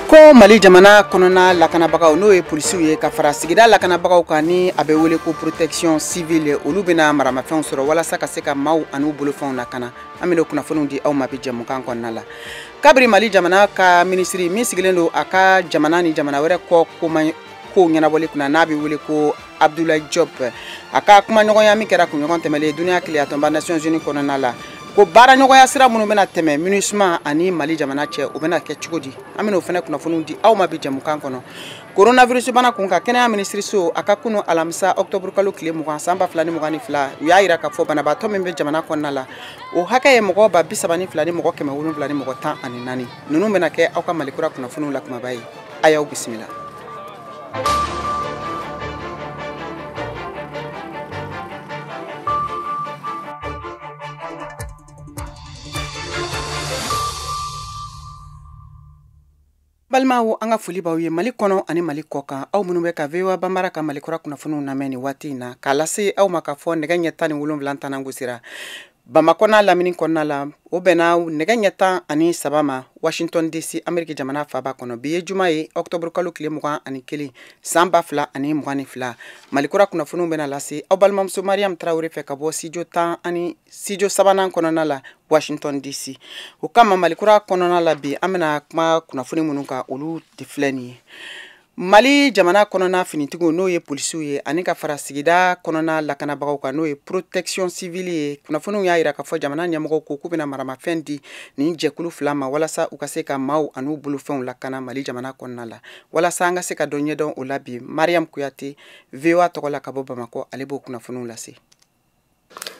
Ko Mali jamana kɔnɔna lakanabagaw n'o ye polisiw ye ka fara sigida lakanabagaw kan ni a bɛ wele ko protection civile, olu bɛna maramafɛnw sɔrɔ walasa ka se ka maaw an'u bolofɛnw lakana. An bɛna kunnafoniw di aw ma bi jɛmukan kɔnɔna la. Kabiri Mali jamana ka minisiri min sigilen don a ka jamana ni jamana wɛrɛ kɔ kow ɲɛnabɔli kunna n'a bɛ wele ko Abdoulaye Diop, a ka kumaɲɔgɔnya min kɛra kunɲɔgɔn tɛmɛlen dunuya keleyatɔnba Nations Unies kɔnɔna la, ko baaraɲɔgɔnya sira minnu bɛna tɛmɛ MINUSMA ani Mali jamana cɛ, o bɛna kɛ cogo di? An bɛna o fana kunnafoniw di aw ma bi jɛmukan kɔnɔ. Coronavirus bana kun kan, kɛnɛya minisiriso a ka kunu alamisa octobre kalo tile 20 san 2022, u y'a yira k'a fɔ banabaatɔ min bɛ jamana kɔnɔna la, o hakɛ ye mɔgɔ 32 ni mɔgɔ 700 ni mɔgɔ 14. Ninnu bɛna kɛ aw ka Mali kura kunnafoniw la kumaba ye. A y'aw bisimila. Balimaw, an ka foli b'aw ye Mali kɔnɔ ani Mali kɔ kan, aw minnu bɛ ka VOA Banbara ka Mali kura kunnafoniw lamɛn nin waati in na, k'a lase aw ma k'a fɔ nɛgɛ ɲɛ 17 tanan gosira Bamakɔ n'a lamini kɔnɔna la, o bɛnna nɛgɛ ɲɛ 13 ma Washington DC, Ameriki jamana faaba kɔnɔ. Bi ye juma ye, octobre kalo tile 21 san 2022. Mali kura kunnafoniw bɛna lase aw balimamuso Mariam Traoré fɛ ka bɔ studio 10 ani studio sabanan kɔnɔna la Washington DC. O kama Mali kura kɔnɔna la bi, an bɛna kuma kunnafoni minnu kan, olu de filɛ nin ye. Mali jamana kɔnɔna finitigiw n'o ye polisiw ye ani ka fara sigida kɔnɔna lakanabagaw kan n'o ye protection civile ye, kunnafoniw y'a yira k'a fɔ jamana ɲɛmɔgɔw ko k'u bɛna maramafɛn di nin jɛkulu fila ma walasa u ka se ka maaw an'u bolofɛnw lakana Mali jamana kɔnɔna la. Walasa an ka se ka dɔ ɲɛdɔn o la bi, Mariam Kuyate VOA tɔgɔ la ka bɔ Bamakɔ, ale b'o kunnafoniw lase.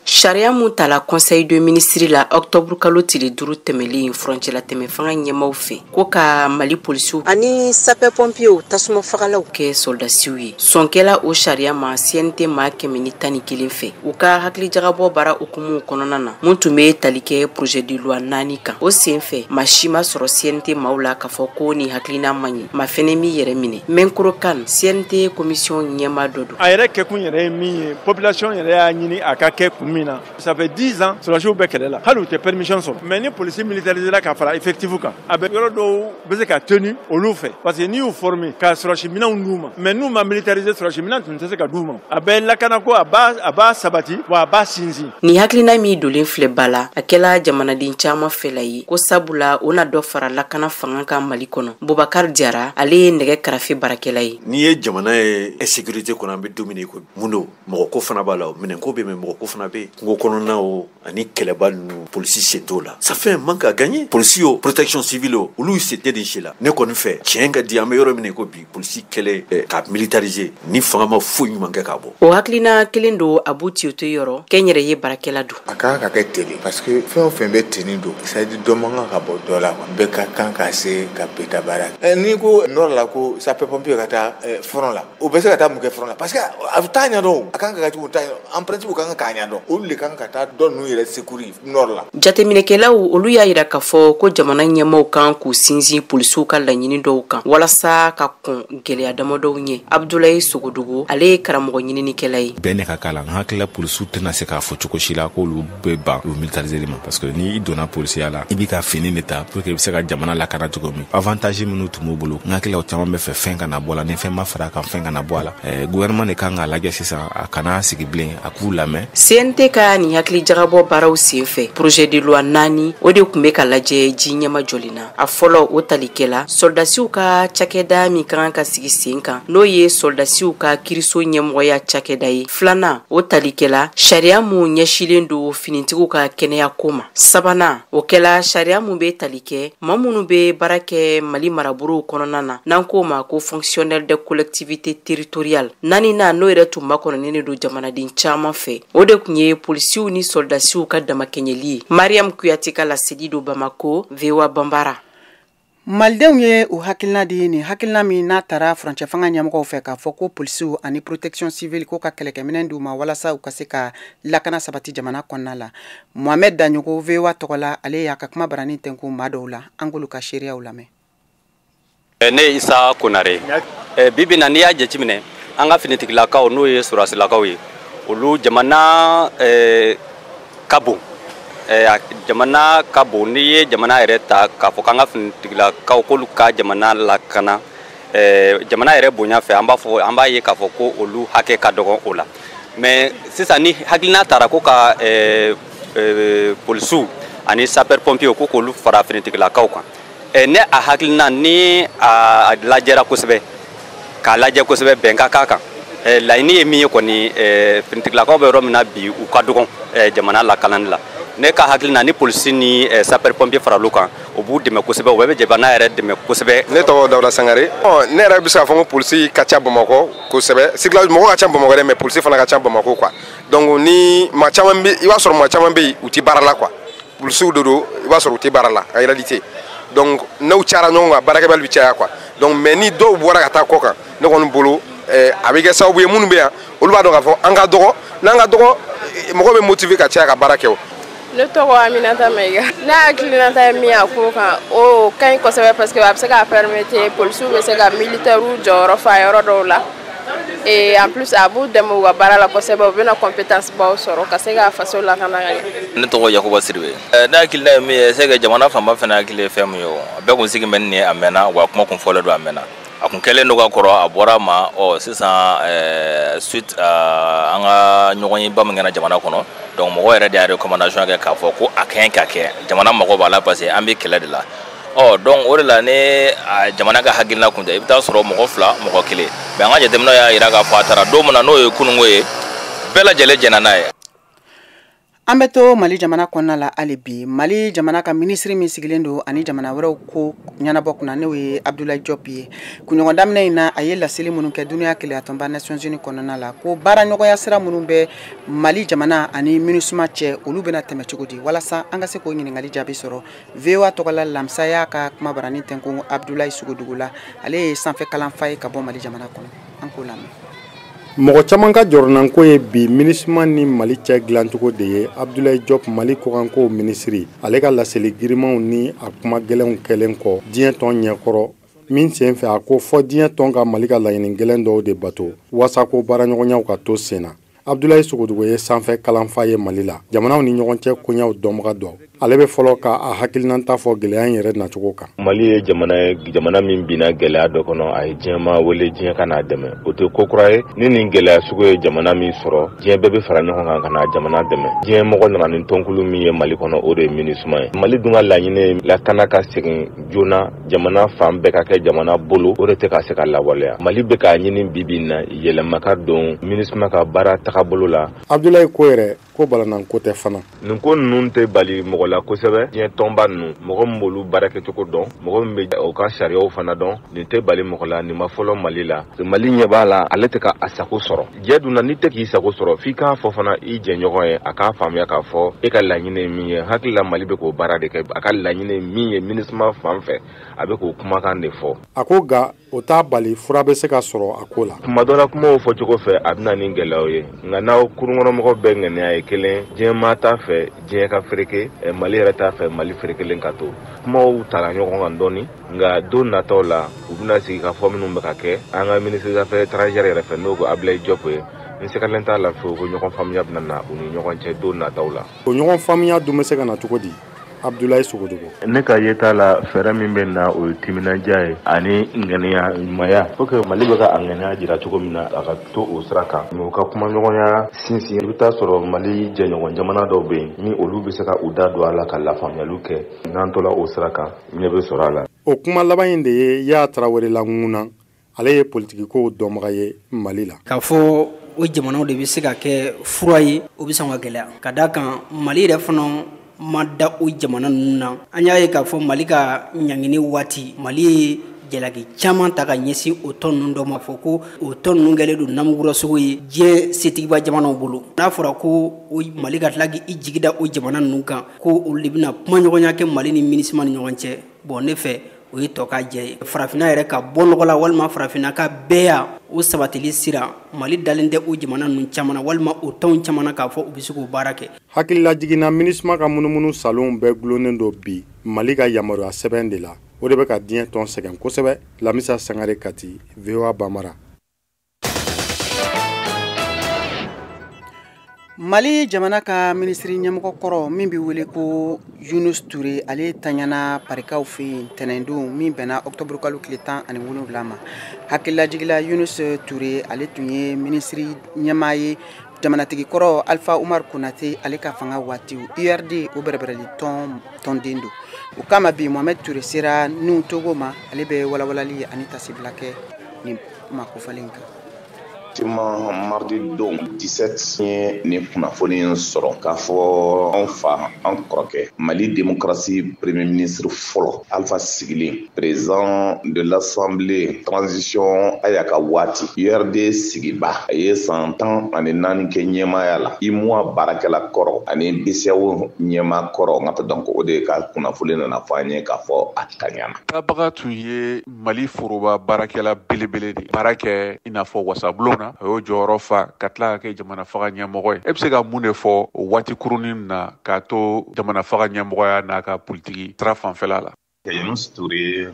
Sariya mun tala conseil de ministre la octobre kalo tile 5 tɛmɛlen furancɛla tɛmɛ fanga ɲɛmaw fɛ ko ka Mali polisiw ani sapeur pompiers tasuma fagalaw kɛ soldasiw ye. Sɔnkɛla o sariya ma CNT maa 111 fɛ u ka hakilijagabɔ baara hukumu kɔnɔna na mun tun bɛ tali kɛ projet de loi 4 kan. O sen fɛ maa si ma sɔrɔ CNT maaw la k'a fɔ ko nin hakilina man ɲi, maa fɛnɛ m'i yɛrɛ minɛ. Mɛnkoro kan CNT commission ɲɛmaa dɔ don. A yɛrɛ kɛkun yɛrɛ ye min ye, population yɛrɛ y'a ɲini a ka kɛ kun min na. Ça fait 10 ans sɔrɔdasiw bɛ kɛlɛ la, hali u tɛ permission sɔrɔ. Mais ni polisi militarisé la ka fara effectif kan, a bɛ yɔrɔ dɔw bɛ se ka tenu olu fɛ, parce que n'i y'u former ka sɔrɔsi minɛnw d'u ma, mais n'u ma militariser sɔrɔsi minɛn tun tɛ se ka d'u ma. A bɛ lakanako, a b'a sabati, wa a b'a sinsin. Nin hakilina min donnen filɛ ba la, a kɛla jamanaden caman fɛla ye ko sabula o na dɔ fara lakana fanga kan Mali kɔnɔ. Bubakar Jara, ale ye nɛgɛ karafe baarakɛla ye. N'i ye jamana ye insécurité kɔnɔ, an bɛ don min na i ko mun don, mɔgɔ ko fana b'a la, minɛnko bɛ yen, mɔgɔ ko fana bɛ yen. Kungo kɔnɔna o ani kɛlɛba ninnu, polisi sen t'o la. Ça fait un manque à gagner. Polisi o, protection civile o, olu sen tɛ nin si la. Ne kɔni fɛ, tiɲɛ ka di, an bɛ yɔrɔ min na i ko bi, polisi kɛlɛ ka militariser ni fanga ma foyi ɲuman kɛ k'a bɔ. O hakilina kelen don Abu Tiote yɔrɔ, kɛnyɛrɛye baarakɛla don. A kan ka kɛ ten de, parce que fɛn o fɛn bɛ tenue don, c'est à dire dɔ man kan ka bɔ dɔ la, bɛɛ ka kan ka se ka bɛɛ baara kɛ. N'i ko nord la ko sapeur pompier ka taa front la, o bɛ se ka taa mun kɛ front la? Parce que a bɛ taa ɲɛdɔn, a kan ka kɛ cogo t'a ɲɛdɔn. En principe, u kan k'a ɲɛdɔn, olu de kan ka taa dɔ ninnu yɛrɛ secourir nord la. Jateminɛkɛlaw olu y'a yira k'a fɔ ko jamana ɲɛmaaw kan k'u sinsin polisiw ka laɲini dɔw kan walasa ka kɔn gɛlɛya damadɔw ɲɛ. Abdoulaye Sogodogo, ale ye karamɔgɔ ɲininikɛla ye. Bɛɛ ne ka k'a la, n hakilila polisiw tɛna se k'a fɔ cogo si la k'olu bɛ ban u militariser ma, parce que n'i donna polisiya la, i b'i ka fini de ta pour que i bɛ se ka jamana lakana cogo min. Avantage minnu tun b'u bolo, n hakilila o caman bɛ fɛ fɛn kana bɔ a la, ni fɛn ma fara a kan, fɛn kana bɔ a la. Gouvernement de kan k'a lajɛ sisan, a kana sigi bilen, a k'u lamɛn. CNT ka nin hakilijagabɔ baaraw sen fɛ, projet de loi 4 o de tun bɛ ka lajɛ ji ɲɛma jɔlen na. A fɔlɔ o talikɛla soldasiw ka cakɛda min ka kan ka sigi sen kan, n'o ye soldasiw ka kiriso ɲɛmɔgɔya cakɛda ye. Filanan o talikɛla sariya mun ɲɛsilen don finitigiw ka kɛnɛya ko ma. Sabanan o kɛla sariya mun bɛ tali kɛ maa minnu bɛ baara kɛ Mali marabolow kɔnɔna na, n'an k'o ma ko fonctionnaire de collectivité territoriale. Naaninan n'o yɛrɛ tun makɔnɔnen don jamanaden caman fɛ, o de tun ye polisiw ni soldasiw ka damakɛɲɛli ye. Mariam Kuyate ka laseli don Bamako, VOA Banbara. Malidenw ye u hakilina di nin hakilina min n'a taara furancɛ fanga ɲɛmɔgɔw fɛ k'a fɔ ko polisiw ani protection civile ko ka kɛlɛkɛminɛn d'u ma walasa u ka se ka lakana sabati jamana kɔnɔna la. Mohamed Daɲogo VOA tɔgɔ la, ale y'a ka kuma baranin tɛnku maa dɔw la, an k'olu ka seereyaw lamɛn. Ne ye Isa Konare. Bi bi na, n'i y'a jateminɛ, an ka finitigilakaw n'o ye sɔrɔdasilakaw ye, olu jamana ka bon. Jamana ka bon, n'i ye jamana yɛrɛ ta k'a fɔ k'an ka finitigilakaw k'olu ka jamana lakana, jamana yɛrɛ bonya fɛ, an b'a fɔ, an b'a ye k'a fɔ ko olu hakɛ ka dɔgɔn o la. Mais sisan ni hakilina taara ko ka polisiw ani sapeur pompier ko k'olu fara finitigilakaw kan, ne a hakilina ni a lajɛra kosɛbɛ, k'a lajɛ kosɛbɛ, bɛn ka k'a kan. Laɲini ye min ye kɔni, finitigilakaw bɛ yɔrɔ min na bi, u ka dɔgɔn jamana lakanani la. Ne ka hakilina, ni polisi ni sapeur pompier faral'u kan, o b'u dɛmɛ kosɛbɛ, o bɛɛ bɛ jamana yɛrɛ dɛmɛ kosɛbɛ. Ne tɔgɔ Dawuda Sangare. Ne yɛrɛ bɛ se k'a fɔ ko polisi ka ca Bamakɔ kosɛbɛ. Circulation mɔgɔ ka ca Bamakɔ dɛ, mais polisi fana ka ca Bamakɔ quoi. Donc ni maa caman bɛ, i b'a sɔrɔ maa caman bɛ yen, u tɛ baara la quoi. Polisiw de don, i b'a sɔrɔ u tɛ baara la en réalité. Donc n'aw cayara ɲɔgɔn kan, baarakɛbali bɛ caya quoi. Donc mais ni dɔw bɔra ka taa kɔ kan, ne kɔni bolo a bɛ kɛ sababu ye, minnu bɛ yan, olu b'a dɔn k'a fɔ an ka dɔgɔ, n'an ka dɔgɔ, mɔgɔ bɛ motiver ka caya ka baara kɛ o. Ne tɔgɔ Aminata Mayiga. Ne hakilinata ye min ye a ko kan, o ka ɲi kosɛbɛ, parce que a bɛ se k'a permettre polisiw bɛ se ka militaires jɔyɔrɔ fa yɔrɔ dɔw la. Et en plus a b'u dɛmɛ u ka baara la kosɛbɛ, u bɛna compétence baw sɔrɔ ka se ka faso lakana ka ɲɛ. Ne tɔgɔ Yakuba Sidibe. Ne hakilina ye min ye, c'est que jamana fanba fana hakili ye fɛn min ye, o a bɛɛ kun sigi bɛ nin ye a mɛnna, wa kuma kun fɔlen don a mɛnna. A kun kɛlen don ka kɔrɔ, a bɔra a ma. Ɔ sisan, suite an ka ɲɔgɔnyeba min kɛra jamana kɔnɔ, donc mɔgɔ yɛrɛ de y'a recommandation kɛ k'a fɔ ko a ka ɲi ka kɛ, jamana mago b'a la, parce que an bɛ kɛlɛ de la. Ɔ donc o de la, ne jamana ka hakilina kun tɛ, i bɛ taa sɔrɔ mɔgɔ fila, mɔgɔ kelen, mais an ka jateminɛw y'a jira k'a fɔ a taara don min na, n'o ye kununko ye, bɛɛ lajɛlen jɛnna n'a ye. An bɛ to Mali jamana kɔnɔna la hali bi. Mali jamana ka minisiri min sigilen don ani jamana wɛrɛw ko ɲɛnabɔ kunna, n'o ye Abdoulaye Diop ye, kunɲɔgɔn daminɛ in na, a ye laseli minnu kɛ dunuya kelenyatɔnba Nations Unies kɔnɔna la, ko baara ɲɔgɔnya sira minnu bɛ Mali jamana ani MINUSMA cɛ, olu bɛna tɛmɛ cogo di? Walasa an ka se k'o ɲininkali jaabi sɔrɔ, VOA tɔgɔla Lamisa y'a ka kuma barani tɛnkun Abdoulaye Sogodogo la. Ale ye sanfɛ kalanfa ye ka bɔ Mali jamana kɔnɔ. An k'o lamɛn. Mɔgɔ caman ka jɔrɔnanko ye bi MINUSMA ni Mali cɛ dilancogo de ye. Abdoulaye Diop, Mali kɔkankow minisiri, ale ka laseli girimanw ni a kuma gɛlɛnw kɛlen kɔ diɲɛ tɔn ɲɛkɔrɔ min sen fɛ, a ko fɔ diɲɛ tɔn ka Mali ka laɲini gɛlɛn dɔw de bato waasa ko baaraɲɔgɔnyaw ka to sen na. Abdoulaye Sogodogo ye sanfɛ kalanfa ye Mali la, jamanaw ni ɲɔgɔn cɛ koɲɛw dɔnbaga dɔ. Ale bɛ fɔlɔ ka a hakilinata fɔ gɛlɛya in yɛrɛ nacogo kan. Mali ye jamana ye, jamana min binna gɛlɛya dɔ kɔnɔ, a ye diɲɛmaa wele, diɲɛ ka n'a dɛmɛ. O tɛ ko kura ye. Ni nin gɛlɛya sugu ye jamana min sɔrɔ, diɲɛ bɛɛ bɛ fara ɲɔgɔn kan ka na jamana dɛmɛ. Diɲɛ mɔgɔ nana ni tɔnkulu min ye Mali kɔnɔ, o de ye MINUSMA ye. Mali dun ka laɲini ye lakana ka segin joona, jamana fan bɛɛ ka kɛ jamana bolo, o de tɛ ka se ka lawaleya. Mali bɛ k'a ɲini bi bi in na, yɛlɛma ka don MINUSMA ka baara tagabolo la. Abdoulaye ko yɛrɛ ko balanan ko tɛ fana. Nin ko ninnu tɛ bali mɔgɔ la kosɛbɛ. Diɲɛ tɔnba ninnu, mɔgɔ min b'olu baara kɛcogo dɔn, mɔgɔ min bɛ o ka sariyaw fana dɔn, nin tɛ bali mɔgɔ la. Nin ma fɔlɔ Mali la. Mali ɲɛ b'a la, ale tɛ ka a sago sɔrɔ. Jɛ dun na, n'i tɛ k'i sago sɔrɔ, f'i k'a fɔ fana i jɛɲɔgɔn ye, a k'a faamuya k'a fɔ e ka laɲini ye min ye. Hakili la, Mali bɛ k'o baara de kɛ. A ka laɲini ye min ye MINUSMA fan fɛ, a bɛ k'o kumakan de fɔ. A ko nka o t'a bali fura bɛ se ka sɔrɔ a ko la. Kuma dɔ la, kumaw fɔcogo fɛ, a bɛ na ni gɛlɛyaw ye, nka n'aw kurunkɔnɔmɔgɔ bɛɛ ŋaniya ye kelen, diɲɛ maa t'a fɛ diɲɛ ka fereke, Mali yɛrɛ t'a fɛ Mali ferekelen ka to. Kumaw tara ɲɔgɔn kan dɔɔni, nka don nataw la, u bɛna sigi ka fɔ minnu bɛ ka kɛ. An ka ministre des affaires étrangères yɛrɛ fɛ, n'o ko Abdoulaye Diop ye, n sigalen t'a la fewu ko ɲɔgɔn faamuya bɛna na u ni ɲɔgɔn cɛ don nataw la. O ɲɔgɔn faamuya dun bɛ se ka na cogo di? Abdoulaye Sogodogo. Ne ka yeta la, fɛɛrɛ min bɛ na, o ye timinandiya ye ani ŋaniya ɲumanya, faut que Mali bɛ ka a ŋaniya jira cogo min na, a ka to o sira kan, mais u ka kumaɲɔgɔnya sinsin. I bɛ taa sɔrɔ Mali jɛɲɔgɔn jamana dɔw bɛ yen ni olu bɛ se ka u da don a la ka lafaamuyaliw kɛ. N'an tola o sira kan, ɲɛ bɛ sɔrɔ a la. O kuma laban in de ye Yaa Tarawele la ŋuna. Ale ye politikikow dɔnbaga ye Mali la. K'a fɔ o jamanaw de bɛ se ka kɛ fura ye, o bɛ sɔn ka gɛlɛya, ka d'a kan Mali yɛrɛ fana ma da o jamana ninnu na. An y'a ye k'a fɔ Mali ka ɲangini waati, Mali ye jalaki caman ta ka ɲɛsin o tɔn ninnu dɔ ma, fɔ ko o tɔn ninnu kɛlen don namugurasogo ye diɲɛ setigiba jamanaw bolo. N'a fɔra ko Mali ka tila k'i jigi da o jamana ninnu kan, ko olu de bɛna kumaɲɔgɔnya kɛ Mali ni MINUSMA ni ɲɔgɔn cɛ, bon ne fɛ o ye tɔ ka jɛ ye. Farafinna yɛrɛ ka bɔ nɔgɔ la, walima farafinna ka bɛɛya o sabatili sira, Mali dalen tɛ o jamana ninnu caman na, walima o tɔnw caman na k'a fɔ u bɛ se k'o baara kɛ. Hakililajiginna, MINUSMA ka munumunu salonw bɛɛ gulonnen don bi Mali ka yamaruya sɛbɛn de la. O de bɛ ka diɲɛ tɔn sɛgɛn kosɛbɛ. Lamisa Sangare, Kati, VOA Bamara. Mali jamana ka minisiri ɲɛmɔgɔ kɔrɔ min bɛ wele ko Yunus Ture, ale taɲana parikaw fɛ yen tɛnɛndon min bɛnna octobre kalo tile 17 ma. Hakililajigila, Yunus Ture, ale tun ye minisiri ɲɛmaa ye jamanatigi kɔrɔ Alpha Umar Konate ale ka fanga waati. URD o bɛrɛbɛrɛli tɔn tɔnden don. O kama bi, Mohamed Ture sera Nuhu Togo ma, ale bɛ walawalali ani tasibila kɛ nin ma kofɔlen kan. Effectivement, mardi don 17 ye nin kunnafoni in sɔrɔ k'a fɔ an fa, an kɔrɔkɛ, Mali démocratie premier ministre fɔlɔ, Alpha sigilen, président de l'Assemblée transition a y'a ka waati, URD sigiba, a ye san 14 kɛ ɲɛmaaya la, UEMOA baarakɛla kɔrɔ ani BCEAO ɲɛmaa kɔrɔ. N ka donc o de ka kunnafoni nana fɔ an ye k'a fɔ a taɲana. Tabaga tun ye Mali foroba baarakɛla belebele de, baara kɛ i n'a fɔ wasabulon na, a y'o jɔyɔrɔ fa ka tila ka kɛ jamana faga ɲɛmɔgɔ ye. E bɛ se ka mun de fɔ o waati kurunin na k'a to jamana faga ɲɛmɔgɔya n'a ka politiki sira fanfɛla la? Yunus Touré,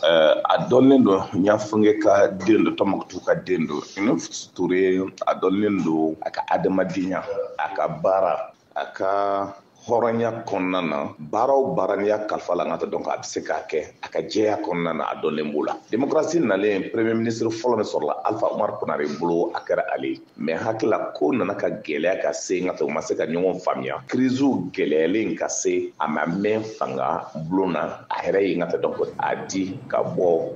a dɔnnen don Ɲafunke ka den don, Tɔnbukutu ka den don. Yunus Touré, a dɔnnen don a ka adamadenya, a ka baara, a ka hɔrɔnya kɔnɔna na. Baara o baara n'i y'a kalifa la, n ka dɔn a bɛ se k'a kɛ a ka jɛya kɔnɔna na, a dɔnnen b'o la. Démocratie nalen, premier ministre fɔlɔ min sɔrɔla Alpha Umar Konare bolo, a kɛra ale ye. Mais hakili la, ko nana ka gɛlɛya ka se n ka u ma se ka ɲɔgɔn faamuya. Crise gɛlɛyalen ka se, a ma mɛn fanga bulon na, a yɛrɛ ye n ka dɔn a di ka bɔ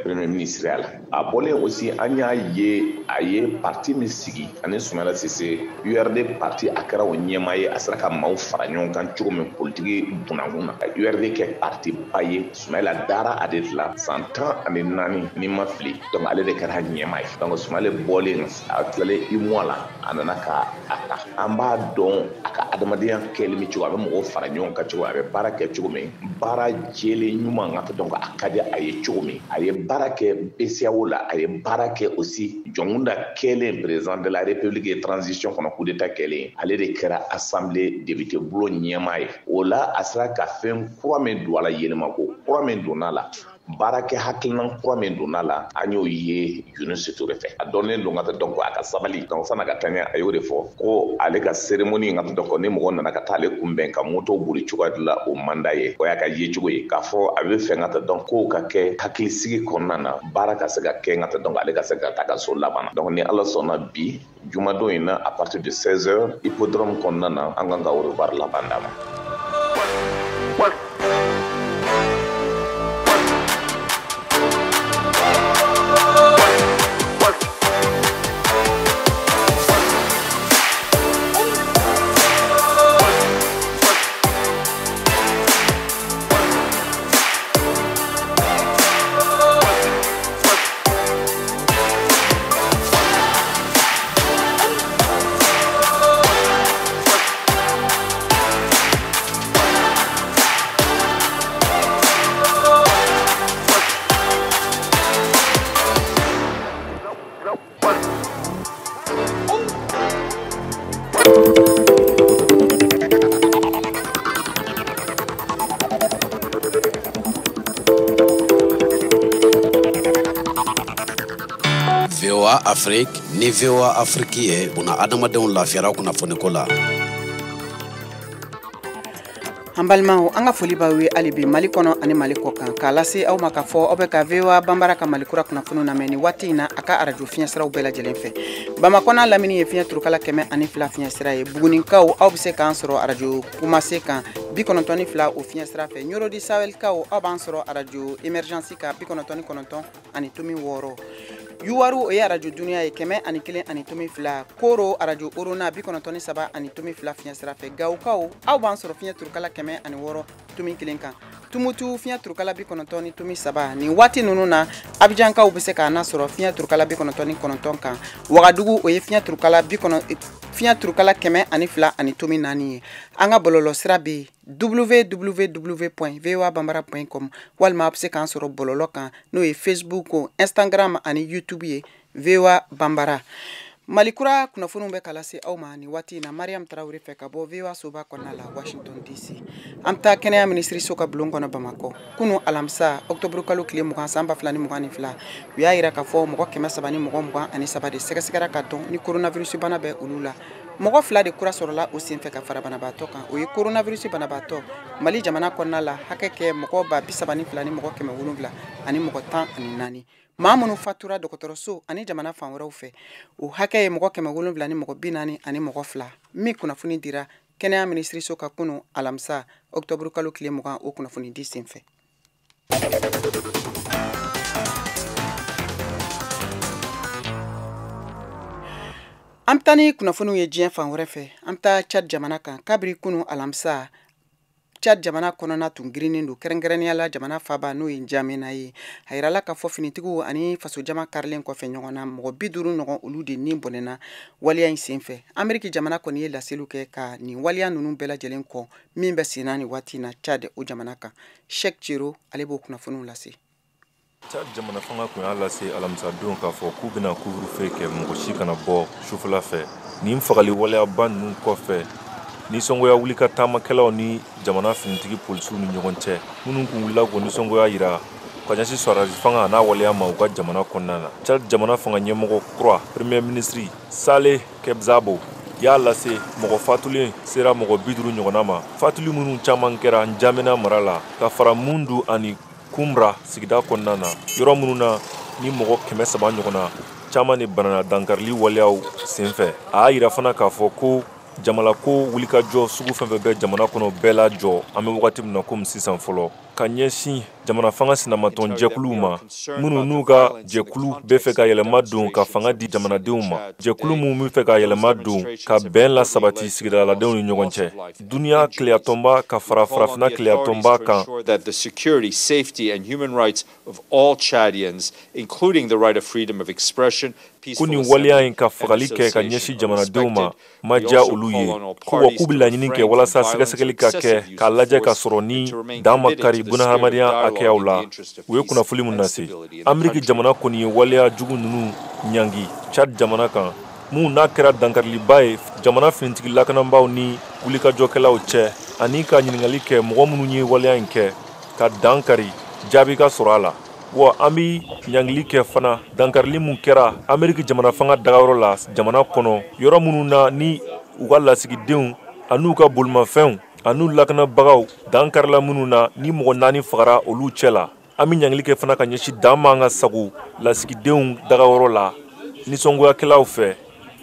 premier ministre ya la. A bɔlen aussi, an y'a ye a ye parti min sigi ani Soumaïla Cissé, URD parti, a kɛra o ɲɛmaa ye. A sera ka maaw fara ɲɔgɔn kan cogo min politiki bunakun na, ka URD kɛ parti ba ye. Soumaïla dara a de la san 14 ni ma fili, donc ale de kɛra ɲɛmaa ye. Donc Soumaïla bɔlen, a tilalen UEMOA la, a nana ka a ta. An b'a dɔn a ka adamadenya kɛli min cogo, a bɛ mɔgɔw fara ɲɔgɔn kan cogo, a bɛ baara kɛ cogo min, baara jɛlen ɲuman ka dɔn a ka di a ye cogo min. A ye baara kɛ BCEAO la, a ye baara kɛ aussi Jɔnkunda kɛlen président de la République ye transition kɔnɔ, coup d'état kɛlen, ale de kɛra assemblée député bulon ɲɛmaa ye. O la, a sera ka fɛn kura min don a la, yɛlɛmako kura min donna a la, baarakɛ hakilina kura min donna la, an y'o ye Yunus Touré fɛ. A dɔnnen don ka dɔn ko a ka sabali. Donc san'a ka taa ɲɛ, a y'o de fɔ ko ale ka cérémonie ka dɔn ni mɔgɔ nana ka taa ale kunbɛn ka moto boli cogoya dɔ la, o man d'a ye. O y'a ka yecogo ye k'a fɔ a bɛ fɛ ka dɔn kow ka kɛ hakilisigi kɔnɔna na, baara ka se ka kɛ ka dɔn ale ka se ka taa ka so laban na. Donc ni Ala sɔnna, bi jumadon in na, à partir de 16 heures, hippodrome kɔnɔna na, an kan ka au revoir laban d'a ma. VOA Afrique ni VOA Afrique ye buna adamadenw lafiyara kunnafoniko la. An balimaw, an ka foli b'aw ye hali bi Mali kɔnɔ ani Mali kɔ kan, k'a lase aw ma k'a fɔ aw bɛ ka VOA Banbara ka Mali kura kunnafoniw lamɛn ni waati in na a ka arajo fiɲɛsiraw bɛɛ lajɛlen fɛ. Bamakɔ n'a lamini ye fiɲɛ turukala 102 fiɲɛsira ye. Bugunikaw, aw bɛ se k'an sɔrɔ arajo Kumase kan 92 o fiɲɛsira fɛ. Ɲorodi Sahel-kaw, aw b'an sɔrɔ arajo Emergence kan 99.6. Yuwaru, o ye arajo Duniya ye 101.2. Koro, arajo Orona 93.2 fiɲɛsira fɛ. Gawukaw, aw b'an sɔrɔ fiɲɛ turukala 106.1 kan. Tumutu, fiɲɛ turukala 90.3. Nin waati ninnu na, Abijankaw bɛ se k'an sɔrɔ fiɲɛ turukala 99 kan. Wagadugu, o ye fiɲɛ turukala 102.4 ye. An ka bɔlɔlɔsira bɛ yen www.voabambara.com, walima a bɛ se k'an sɔrɔ bɔlɔlɔ kan, n'o ye Facebook, Instagram ani YouTube ye VOA Bambara. Mali kura kunnafoniw bɛ ka lase aw ma nin waati in na Mariam Tarawele fɛ ka bɔ VOA soba kɔnɔna la Washington DC. An bɛ taa kɛnɛya minisiriso ka bulon kɔnɔ Bamakɔ. Kunu alamisa octobre kalo tile 20 san 2022, u y'a yira k'a fɔ mɔgɔ 323 de sɛgɛsɛgɛra ka dɔn ni coronavirus bana bɛ olu la. Mɔgɔ 2 de kura sɔrɔla o senfɛ ka fara banabaatɔ kan, o ye coronavirus banabaatɔ Mali jamana kɔnɔna la hakɛ kɛ mɔgɔ 32 700 ani mɔgɔ 14. Maa minnu fatura dɔgɔtɔrɔso ani jamana fan wɛrɛw fɛ, o hakɛ ye mɔgɔ 700 ni mɔgɔ 40 ani mɔgɔ 2. Min kunnafoni dira kɛnɛya minisiriso ka kunu alamisa octobre kalo tile 20 o kunnafoni di senfɛ. An bɛ taa ni kunnafoniw ye diɲɛ fan wɛrɛ fɛ. An bɛ taa Tchad jamana kan. Kabiri kunu alamisa, Tchad jamana kɔnɔna tun girinnen don, kɛrɛnkɛrɛnnenya la jamana faaba n'o ye N'Djamena ye. A yirala k'a fɔ finitigiw ani fasojama karilen kɔfɛ ɲɔgɔn na, mɔgɔ 50 ɲɔgɔn olu de ni bɔnɛna waleya in senfɛ. Ameriki jamana kɔni ye laseliw kɛ ka nin waleya ninnu bɛɛ lajɛlen kɔn min bɛ sen na nin waati in na Tchad o jamana kan. Cheikh Thiero ale b'o kunnafoniw lase. Tchad jamana fanga kun y'a lase alamisadon k'a fɔ k'u bɛna couvre-feu kɛ, mɔgɔ si kana bɔ sufɛla fɛ. Nin fagali waleyaba ninnu kɔfɛ, nisɔngoya wuli ka taamakɛlaw ni jamana finitigi polisiw ni ɲɔgɔn cɛ, minnu kun wulila k'o nisɔngoya yira ka ɲɛsin sɔrɔdasi fanga n'a waleya ma u ka jamana kɔnɔna na. Tchad jamana fanga ɲɛmɔgɔ kura, premier ministre Saleh Kebzabo y'a lase mɔgɔ fatulen sera mɔgɔ 50 ɲɔgɔnna ma. Fatuli minnu caman kɛra N'Djamena mara la ka fara Mundu ani Kumra sigida kɔnɔna na, yɔrɔ minnu na ni mɔgɔ 300 ɲɔgɔnna caman de banana dankarili waleyaw senfɛ. A y'a yira fana k'a fɔ ko jamalako wulikajɔ sugu fɛn fɛn bɛ jamana kɔnɔ bɛɛ lajɔ an bɛ wagati min na komi sisan fɔlɔ, ka ɲɛsin jamana fanga sinamatɔn jɛkuluw ma minnu n'u ka jɛkulu bɛ fɛ ka yɛlɛma don ka fanga di jamanadenw ma, jɛkulu minnu bɛ fɛ ka yɛlɛma don ka bɛn lasabati sigidaladenw ni ɲɔgɔn cɛ. Duniya tileyatɔnba ka fara farafinna tileyatɔnba kan. Ko nin waleya in ka fagali kɛ ka ɲɛsin jamanadenw ma ma diya olu ye, ko wa k'u bɛ laɲini kɛ walasa sɛgɛsɛgɛli ka kɛ k'a lajɛ ka sɔrɔ ni dan ma kari bunahadamadenya hakɛyaw la. U ye kunnafoni mun lase, Ameriki jamana kɔni ye waleya jugu ninnu ɲangi Tchad jamana kan, mun n'a kɛra dankariliba ye jamana finitigi lakanabaaw ni wulikajɔkɛlaw cɛ, ani ka ɲininkali kɛ mɔgɔ minnu ye waleya in kɛ ka dan kari jaabi ka sɔrɔ a la. Wa an bɛ ɲangili kɛ fana dankarili mun kɛra Ameriki jamana fanga dagayɔrɔ la jamana kɔnɔ, yɔrɔ minnu na ni u ka lasigidenw an'u ka bolimafɛnw an'u lakanabagaw dan karila minnu na ni mɔgɔ 4 fagara olu cɛ la. An bɛ ɲangili kɛ fana ka ɲɛsin dan man ka sago lasigidenw dagayɔrɔ la nisɔngoyakɛlaw fɛ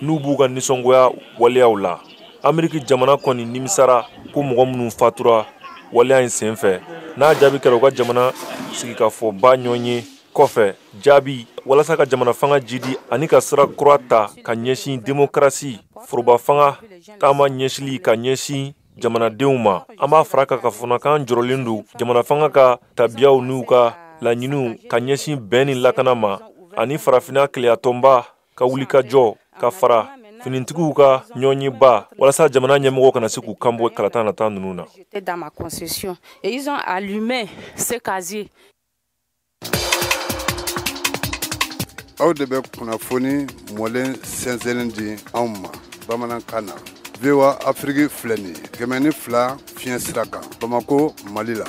n'u b'u ka nisɔngoya waleyaw la. Ameriki jamana kɔni nimisara ko mɔgɔ minnu fatura waleya in senfɛ, n'a jaabi kɛra u ka jamana sigikafɔba ɲɔgɔn ye kɔfɛ jaabi walasa ka jamana fanga jidi ani ka sira kura ta ka ɲɛsin demokarasi foroba fanga taama ɲɛsili ka ɲɛsin jamanadenw ma. An b'a fara kan k'a fɔ k'an jɔrɔlen don jamana fanga ka tabiyaw n'u ka laɲiniw ka ɲɛsin bɛn ni lakana ma, ani farafinna tileyatɔnba ka wulikajɔ ka fara finitigiw ka ɲɔgɔnyeba walasa jamana ɲɛmɔgɔw kana se k'u kanbɔ kalata nata ninnu na. Aw de bɛ kunnafoni mɔlen sɛnsɛnnen di anw ma bamanankan na. VOA Afrique filɛ nin ye 102 fiɲɛ sira kan Bamako, Mali la.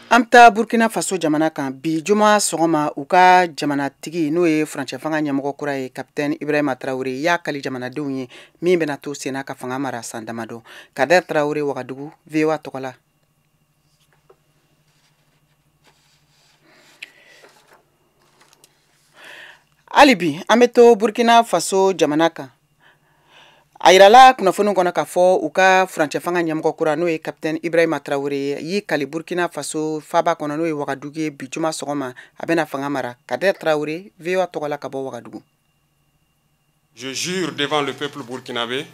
An bɛ taa Burkina Faso jamana kan bi juma sɔgɔma, u ka jamanatigi n'o ye furancɛ fanga ɲɛmɔgɔ kura ye Capitaine Ibrahima Traoré y'a kali jamanadenw ye min bɛna to senna ka fanga mara san damadɔ. Kader Traoré Wagadugu, VOA tɔgɔ la. Hali bi an bɛ to Burkina Faso jamana kan. A yirala kunnafoni kɔnɔ k'a fɔ u ka furancɛ fanga ɲɛmɔgɔ kura n'o ye Capitaine Ibrahima Traoré ye y'i kali Burkina Faso faaba kɔnɔ n'o ye Wagadugu ye bi juma sɔgɔma, a bɛna fanga mara. Kader Traoré, VOA tɔgɔ la ka bɔ Wagadugu. Je jure devant le peuple burkinabé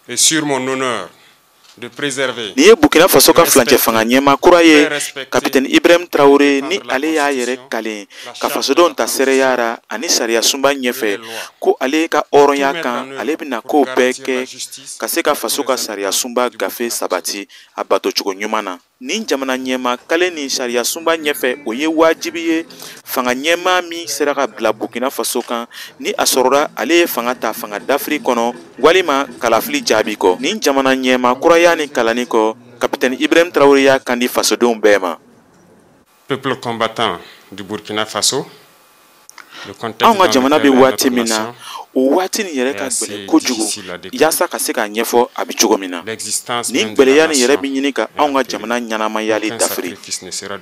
et sur mon honneur de préserver. Nin ye Burkina Faso ka furancɛ fanga ɲɛmaa kura ye Capitaine Ibrahim Traoré, ni ale y'a yɛrɛ kalen ka fasodenw ta seereya ra ani sariya sunba ɲɛfɛ ko ale ka hɔrɔnya kan, ale bɛna kow bɛɛ kɛ ka se ka faso ka sariya sunba gafe sabati a batocogo ɲuman na. Nin jamana ɲɛmaa kalen ni sariya sunba ɲɛfɛ, o ye wajibi ye fanga ɲɛmaa min sera ka bila Burkina Faso kan ni a sɔrɔla ale ye fanga ta fanga dafiri kɔnɔ walima kalafili jaabi kɔ. Nin jamana ɲɛmaa kuraya ni kalanni kɔ, Capitaine Ibrahim Traoré y'a kan di fasodenw bɛɛ ma. Peuple combattant du Burkina Faso. Anw ka jamana bɛ waati min na, o waati nin yɛrɛ ka gɛlɛn kojugu yaasa ka se k'a ɲɛfɔ a bɛ cogo min na. Nin gɛlɛya nin yɛrɛ bɛ ɲini ka anw ka jamana ɲɛnamayali dafiri.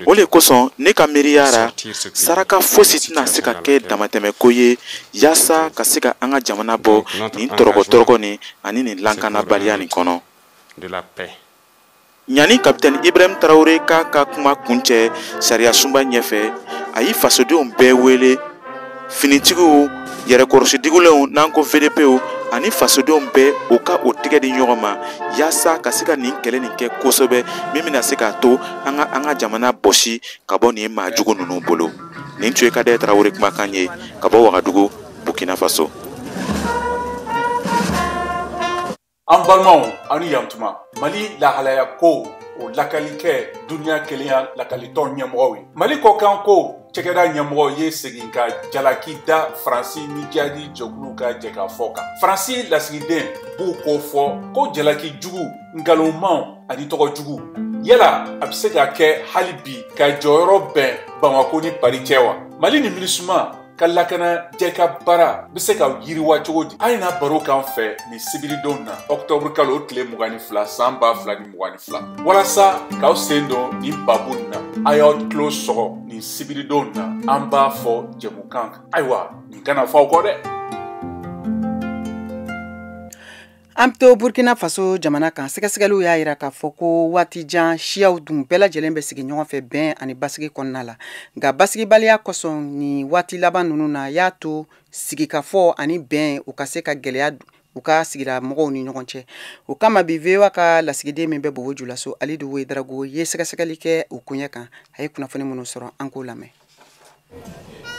O de kosɔn ne ka miiriya ra, saraka fosi tɛna se ka kɛ damatɛmɛko ye yaasa ka se ka an ka jamana bɔ nin tɔrɔgɔ-tɔrɔgɔ nin ani nin lakanabaliya nin kɔnɔ. Ɲani Kapitɛni Ibrahim Traoré k'a ka kuma kuncɛ sariya sunba ɲɛfɛ, a y'i fasodenw bɛɛ wele, finitigiw, yɛrɛkɔrɔsidugulenw n'an ko VDPw ani fasodenw bɛɛ, u ka o tigɛ di ɲɔgɔn ma yaasa ka se ka nin kɛlɛ nin kɛ kosɛbɛ, min bɛna se k'a to an ka jamana bɔsi ka bɔ nin maa jugu ninnu bolo. Nin tun ye Kadɛ Traoré kumakan ye ka bɔ Wagadugu, Burkina Faso. An balimaw, aw ni yantuma. Mali lahalaya ko o lakali kɛ duniya kelenya lakalitɔn ɲɛmɔgɔw ye. Mali kɔkan ko cɛkɛda ɲɛmɔgɔ ye segin ka jalaki da Faransi ni jihadi jɛkulu ka jɛkafɔ kan. Faransi lasigiden b'u ko fɔ ko jalaki jugu, nkalonmaw ani tɔgɔ jugu. Yala a bɛ se ka kɛ hali bi ka jɔyɔrɔ bɛn Bamako ni Paris cɛ wa? Mali ni MINUSMA ka lakana jɛka baara bɛ se ka yiriwa cogo di? A ye na baro k'an fɛ nin sibiridon na, octobre kalo tile 22 san 2022. Walasa k'aw sen don nin babu nin na, a y'aw tulo sɔgɔ nin sibiridon na, an b'a fɔ jɛmukan kan. Ayiwa, nin kana fɔ aw kɔ dɛ. An bɛ to Burkina Faso jamana kan, sɛgɛsɛgɛliw y'a jira k'a fɔ ko waati jan siyaw dun bɛɛ lajɛlen bɛ sigi ɲɔgɔn fɛ bɛn ani basigi kɔnɔna la. Nka basigibaliya kosɔn nin waati laban ninnu na y'a to sigikafɔ ani bɛn u ka se ka gɛlɛya u ka sigida mɔgɔw ni ɲɔgɔn cɛ. O kama bi VOA ka lasigiden min bɛ Bobo Julaso, Alidu Wedrago ye sɛgɛsɛgɛli kɛ o koɲɛ kan. A ye kunnafoni minnu sɔrɔ, an k'o lamɛn.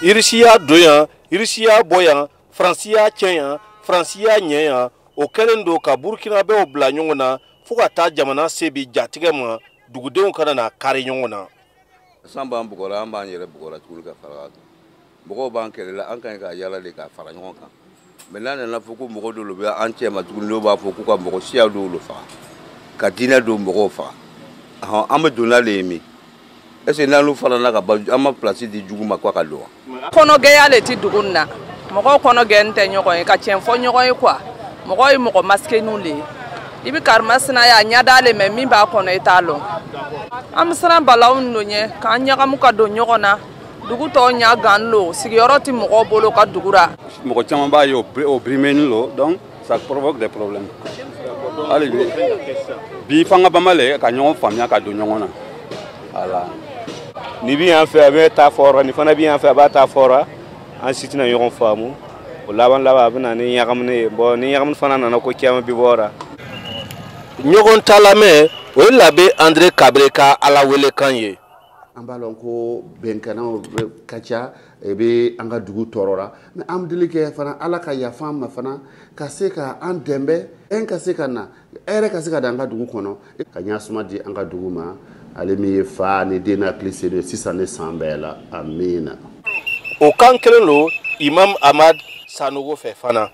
Irisi y'a don yan, Irisi y'a bɔ yan, Faransi y'a tiɲɛ yan, Faransi y'a ɲɛ yan. O kɛlen don ka Burkinabɛw bila ɲɔgɔn na fo ka taa jamana se bi jatigɛ ma, dugudenw kana na kari ɲɔgɔn na. San b'an bugɔra, an b'an yɛrɛ bugɔra tuguni ka fara kan. Mɔgɔw b'an kɛlɛ la, an ka ɲi ka yala de ka fara ɲɔgɔn kan. Mais n'a nana fɔ ko mɔgɔ dɔw bɛ an cɛ ma tuguni, n'o b'a fɔ k'u ka mɔgɔ siya dɔw faga, ka diinɛ dɔw mɔgɔw faga. An bɛ don n'ale ye min? Est ce que n'an farala ka ban, an ma place di jugu ma k'a ka don wa? Kɔnɔgɛya le ti dugu nin na. Mɔgɔw kɔnɔgɛn tɛ ɲɔgɔn ye, ka tiɲɛ fɔ ɲɔgɔn ye quoi. Mɔgɔ ye mɔgɔ masqué le ye. I bɛ karimasina ye, a ɲɛ d'ale mɛ min b'a kɔnɔ i t'a lɔn. An bɛ siran balawu ninnu ɲɛ k'an ɲagamu ka don ɲɔgɔn na. Dugu tɔw ɲɛ gan lo, sigiyɔrɔ tɛ mɔgɔw bolo ka dugu ra. Mɔgɔ caman b'a ye o brimé lo, donc ça provoque des problèmes. Hali bi fanga banba le ka ɲɔgɔn faamuya ka don ɲɔgɔn na. Voilà. Ni bi yan fɛ a bɛ taa fɔra, ni fana bi yan fɛ a b'a taa fɔra, an si tɛna ɲɔgɔn faamu. O laban laban a bɛ na ni ɲagamuni ye. Bon, ni ɲagamuni fana nana, ko caman bi bɔra. Ɲɔgɔn ta lamɛn, o ye l'abbé André Kabré ka Ala welekan ye. An b'a lɔn ko bɛnkannaw ka ca i bɛ an ka dugu tɔɔrɔ la, mais an bɛ deli kɛ fana Ala ka yafa an ma fana, ka se ka an dɛmɛ, en ka se ka na hɛrɛ ka se ka dan an ka dugu kɔnɔ, ka ɲasuma di an ka dugu ma. Ale min ye fa ni den n'a hakili senu ye sisan ni san bɛɛ la, amiina. O kan kelen don Imam Ahmad Sanogo fɛ fana.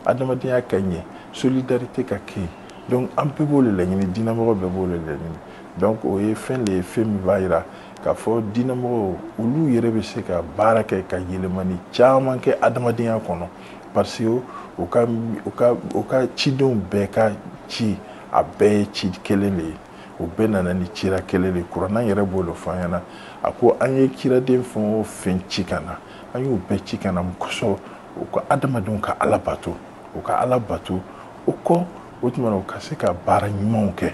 Adamadenya ka ɲɛ, solidarité ka kɛ yen, donc an bɛɛ b'o de laɲini, diinɛmɔgɔ bɛɛ b'o de laɲini. Donc o ye fɛn de ye, fɛn min b'a jira k'a fɔ diinɛmɔgɔw olu yɛrɛ bɛ se ka baara kɛ ka yɛlɛmani caman kɛ adamadenya kɔnɔ, parce que u ka cidenw bɛɛ ka ci, a bɛɛ ye ci kelen de ye, o bɛɛ nana ni cira kelen de ye. Kuranna yɛrɛ b'o de fɔ an ɲɛna, a ko an ye ciraden fɛn o fɛn ci ka na, an y'u bɛɛ ci ka na mun kosɔn? U ka adamadenw ka Ala bato, u ka Ala bato, o kɔ o tuma na u ka se ka baara ɲumanw kɛ.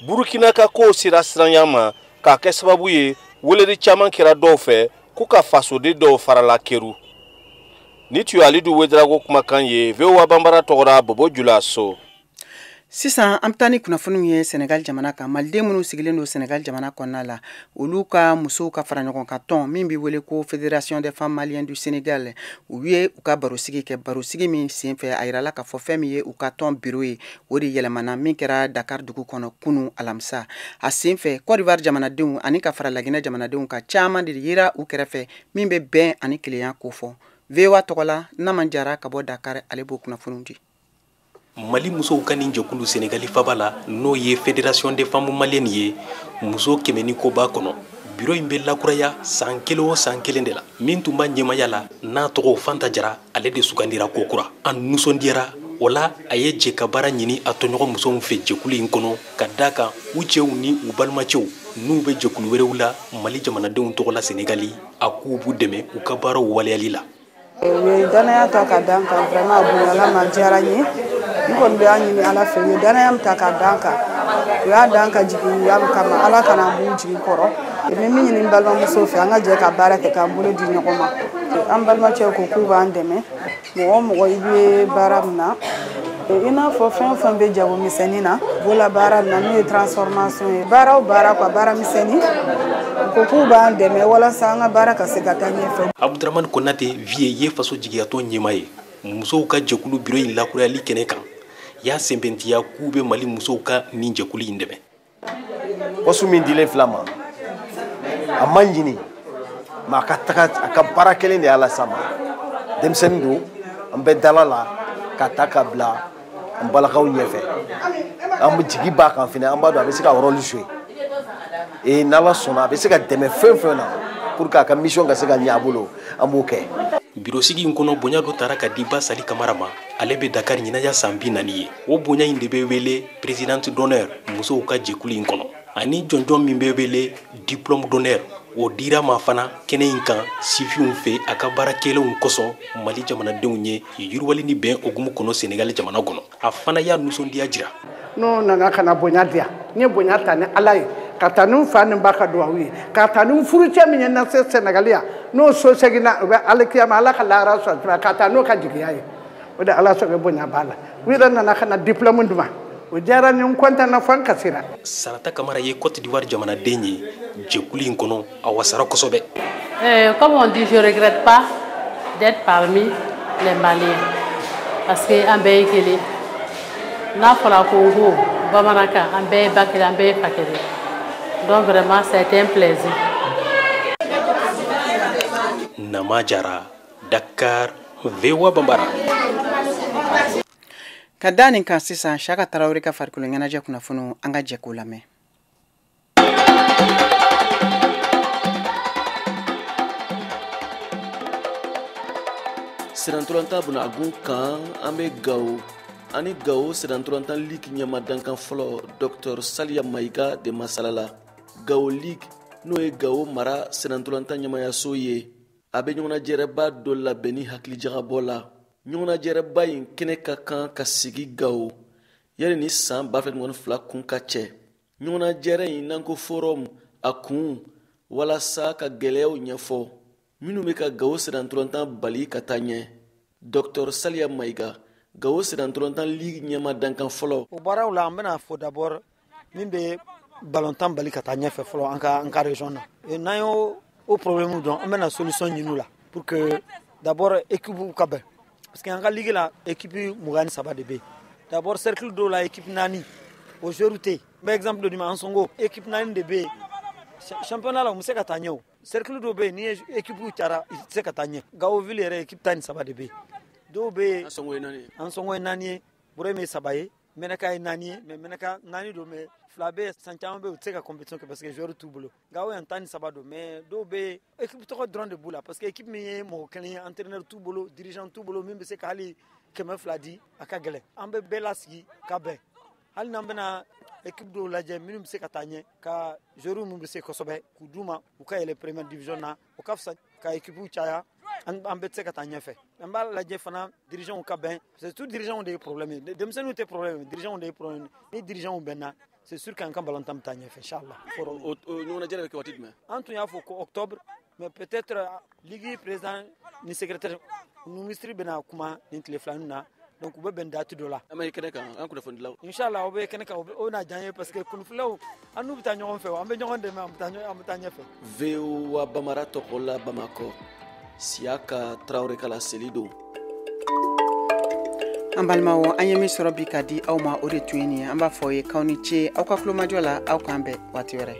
Burukina ka kow sera siranya ma k'a kɛ sababu ye weleli caman kɛra dɔw fɛ k'u ka fasoden dɔw farala keru. Ni tun ye Alidu Wedrago kumakan ye VOA Banbara tɔgɔra Bobo Julaso. Sisan an bɛ taa ni kunnafoniw ye Senegal jamana kan. Maliden minnu sigilen don Senegal jamana kɔnɔna la, olu ka musow ka fara ɲɔgɔn kan tɔn min bɛ wele ko Fédération des femmes maliennes du Sénégal, u ye u ka barosigi kɛ. Barosigi min senfɛ, a yirala k'a fɔ fɛn min ye u ka tɔn bureau ye, o de yɛlɛmana min kɛra Dakar dugu kɔnɔ kunu alamisa. A senfɛ, Côte d'Ivoire jamanadenw ani ka fara Laginɛ jamanadenw ka caman de yera u kɛrɛfɛ min bɛ bɛn ani kelenya kofɔ. VOA tɔgɔ la, Naman Jara ka bɔ Dakar, ale b'o kunnafoniw di. Mali musow ka nin jɛkulu Senegali faba la, n'o ye Fédération des femmes maliennes ye, muso 100 ni ko b'a kɔnɔ, Biro in bɛ lakuraya san kelen o san kelen de la. Min tun b'a ɲɛmaya la, n'a tɔgɔ Fanta Jara, ale de sugandira kokura. A nisɔndiyara o la, a ye jɛ ka baara ɲini a tɔɲɔgɔn musow fɛ jɛkulu in kɔnɔ, ka da kan u cɛw ni u balimacɛw n'u bɛ jɛkulu wɛrɛw la Mali jamanadenw tɔgɔ la Senegali, a k'u b'u dɛmɛ u ka baaraw waleyali la. U ye danaya ta ka d'an kan, vraiment a bonyala ma, diyara n ye. N kɔni bɛ y'a ɲini Ala fɛ, u ye danaya min ta ka d'an kan, u y'a d'an kan jigiya min kama, Ala kana b'u jigi kɔrɔ. N bɛ min ɲini n balimamuso fɛ, an ka jɛ ka baara kɛ k'an bolo di ɲɔgɔn ma. An balimacɛw ko k'u b'an dɛmɛ, mɔgɔ o mɔgɔ i bɛ baara min na, i n'a fɔ fɛn o fɛn bɛ jago misɛnnin na, bolola baara min na, n'o ye transformation ye, baara o baara quoi, baara misɛnnin, u ko k'u b'an dɛmɛ walasa an ka baara ka se ka taa ɲɛfɛ. Abudramani Konate Vie ye faso jigiyatɔn ɲɛmaa ye. Musow ka jɛkulu biro in lakurayali kɛnɛ kan, y'a sɛnbɛntiya k'u bɛ Mali musow ka nin jɛkulu in dɛmɛ. Poste min dilen fila ma, a ma ɲini, mais a ka taga a ka baara kelen de y'a las'a ma. Denmisɛnnin don, an bɛ dala la ka ta ka bila an balakaw ɲɛfɛ. An bɛ jigi b'a kan fɛnɛ, an b'a dɔn a bɛ se ka rôle jouer. Et n'Ala sɔnna, a bɛ se ka dɛmɛ fɛn fɛn na pour que a ka mission ka se ka ɲɛ a bolo, an b'o kɛ. Birosigi in kɔnɔ, bonya dɔ taara ka di Ba Sali Kamara ma. Ale bɛ Dakar ɲinaya san 40 ye. O bonya in de bɛ wele présidente d'honneur musow ka jɛkulu in kɔnɔ, ani jɔnjɔn min bɛ wele diplôme d'honneur, o dira ma fana kɛnɛ in kan sifinw fɛ a ka baara kɛlenw kosɔn Mali jamanadenw ye yiriwali ni bɛn hukumu kɔnɔ Senegali jamana kɔnɔ. A fana y'a nisɔndiya jira. N'o nana ka na bonya di yan, n ye bonya ta ni Ala ye, ka taa ni n fa ni n ba ka duwawu ye, ka taa ni n furucɛ min ye na se Senegali yan, n'o so seginna, o bɛ alikiyama Ala ka lahara sɔrɔ, ka taa n'o ka jigiya ye. O de Ala sɔrɔ bonya b'a la. U yɛrɛ nana ka na diplôme d'u ma, o diyara n ye, n kɔntanna fo n kasira. Sarata Kamara ye Côte d'Ivoire jamanaden ye jɛkulu in kɔnɔ, a wasara kosɛbɛ. Comme on dit, je regrette pas d'être parmi les Maliens parce que an bɛɛ ye kelen. N'a fɔra ko n ko bamanankan, an bɛɛ ye ba kelen, an bɛɛ ye fa kelen. Donc vraiment, c'était un plaisir. Nama Jara, Dakar, VOA Bambara. Ka da nin kan sisan, Saka Tarawele ka farikolo ɲɛnajɛ kunnafoniw, an ka jɛ k'o lamɛn. Sirantolatan bena agun kan, an bɛ Gawo ani Gawo sirantolatan ligue ɲɛma dankan fɔlɔ Dr Saliya Mayiga de masala la. Gawo ligue, n'o ye Gawo mara sirantolatan ɲɛmayaso ye, a bɛ ɲɔgɔnnajɛrɛba dɔ labɛnni hakilijagabɔ la. Ɲɔgɔnnajɛrɛba in kɛnɛ ka kan ka sigi Gawo yanni ni san 2022 kun ka cɛ. Ɲɔgɔnnajɛrɛ in n'an ko forum, a kun walasa ka gɛlɛyaw ɲɛfɔ minnu bɛ ka Gawo sirantolatan bali ka taa ɲɛ. Dr Saliya Mayiga, Gawo sirantolatan ligue ɲɛma dankan fɔlɔ. O baaraw la, an bɛna fɔ d'abord min bɛ balontan bali ka taa ɲɛfɛ fɔlɔ an ka région na. N'an y'o o problème dɔn, an bɛna solution ɲini u la pour que d'abord équipe ka bɛn. Parce que an ka ligue la, équipe 23 de bɛ yen. D'abord cercle dɔw la, équipe 4, o joueur tɛ yen. N bɛ exemple dɔ d'i ma, Ansongo, équipe 4 de bɛ yen. Championnat la, u bɛ se ka taa ɲɛ o. Cercle dɔw bɛ yen, n'i ye équipe cayara, i tɛ se ka taa ɲɛ. Gawo ville yɛrɛ, équipe 13 de bɛ yen. Dɔw bɛ yen. Ansongo ye 4 ye. Ansongo ye 4 ye, Burema ye 3 ye, Mɛnɛka ye 4 ye, mais Mɛnɛka 4 don, mais 2 bɛ yen, san caman bɛ yen, u tɛ se ka compétition kɛ parce que joueur t'u bolo. Gawo yan 13 don, mais dɔw bɛ yen, équipe tɔgɔ dɔrɔn de b'u la parce que équipe min ye mɔgɔ kelen ye, entraîneur t'u bolo, dirigeant t'u bolo, min bɛ se ka hali 200 di, a ka gɛlɛn. An bɛ bɛɛ lasigi ka bɛn. Hali n'an bɛna équipe dɔw lajɛ minnu bɛ se ka taa ɲɛ, ka joueur minnu bɛ se kosɛbɛ k'u d'u ma, u ka yɛlɛ première division na, o ka fisa ka équipe caya, an bɛ se ka taa ɲɛfɛ. An b'a lajɛ fana dirigeants ka bɛn, c'est tout dirigeants de ye problème ye. Denmisɛnninw tɛ problème ye, dirigeants de ye problème ye. Ni dirigeants bɛnna, c'est sûr qu'an ka balontan bɛ taa ɲɛfɛ, inchallah. O ɲɔgɔnnajɛ bɛ kɛ waati jumɛn? An tun y'a fɔ ko octobre, mais peut-être ligue président ni secrétaire ni ministre bɛna kuma nin tile filanin na. Donc u bɛ bɛn date dɔ la. An bɛ kɛnɛ kan, an kunnafonidilaw. Inchallah, aw bɛ kɛnɛ kan, o bɛna diya an ye parce que kunnafonidilaw, an n'u bɛ taa ɲɔgɔn fɛ, an bɛ ɲɔgɔn dɛmɛ, an bɛ taa ɲɛfɛ. VOA Bambara tɔgɔ la Bamakɔ, Siyaka Tarawele ka laseli don. An balimaw, an ye min sɔrɔ bi ka di aw ma, o de tun ye nin ye. An b'a fɔ aw ye k'aw ni ce aw ka tulomajɔ la, aw k'an bɛn waati wɛrɛ.